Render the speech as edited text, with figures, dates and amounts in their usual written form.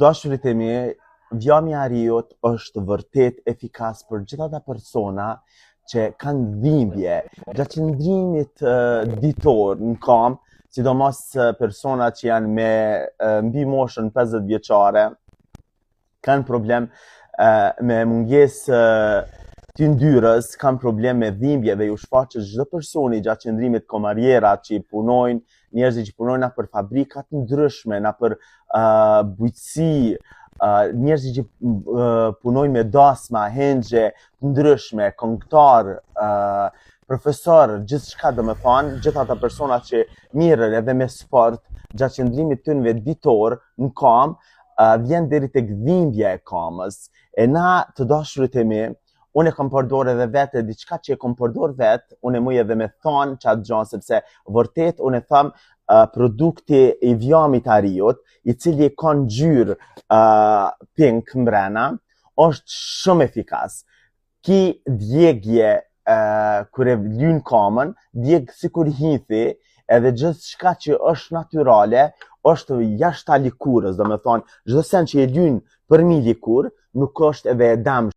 Dashurit e mi, vjami i ariut është vërtet efikas për gjithë ata persona që kanë dhimbje gjatë qëndrimit ditor në kam, sidomos persona që janë me mbi moshën 50 vjeçare, kanë problem me mungesë të yndyrës, kanë problem me dhimbje dhe ju shfaqet çdo personi gjatë qëndrimit komarierat që i punojnë, njerëzit që punojnë nëpër fabrika të ndryshme, nëpër uh, bujqësi, uh, njerëzit që uh, punojnë me dasma, hengje të ndryshme, këngëtar, uh, profesor, gjithçka domethanë, gjithë ata persona që mirren edhe me sport gjatë qëndrimit tynve ditor në kam, uh, vjen deri tek dhimbja e kamës. E na të dashurit e mi, unë e kom përdor edhe vetë, e diçka që e kom përdor vetë, unë e muj edhe me thonë qatë gjo, sepse vërtet unë e tham uh, produkti i vjamit ariut, i cili ka ngjyrë uh, pink mbrena, është shumë efikas. Ki djegje uh, kur e lyn kamën, djeg sikur hithi, edhe gjithçka që është natyrale, është jashta likurës, domethonë, çdo sen që e lyn përmi likurë, nuk është edhe e damshme.